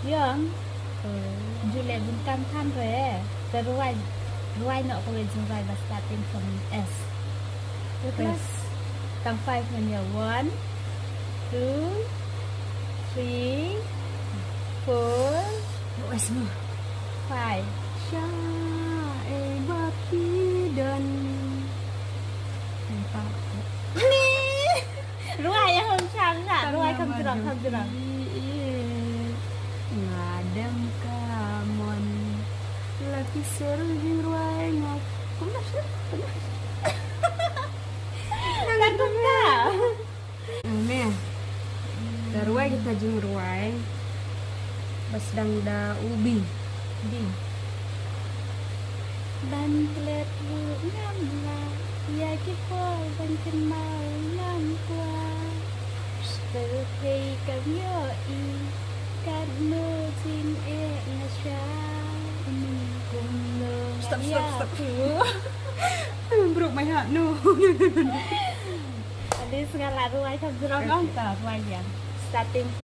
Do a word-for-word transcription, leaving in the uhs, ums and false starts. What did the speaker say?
Ïong. Ju leh bun kam than re. Te rwai, rwai noh kawei jingrwai ba starting from S. Tang five ngan ïa. One, two, three, four, five. Sha e ba ki don. Ni. Rwai ïa hom chang na. Rwai kham jrong, kham jrong. Nga dem ka mon. La ki sur jingrwai nga. Kumno sih? Kumno sih? Kan kumta. Me. Da rwai kita jingrwai. Ba sdang da u B. B. Ban klet ruh ngam lah, ïa ki por ban kynmaw ngam kwah. Pyrthei kam ïohi katno jingeh nga shah. Kumno nga ïathuh. Broke my heart, no. At least nga la rwai kham jrong, ong ta rwai ïa. Starting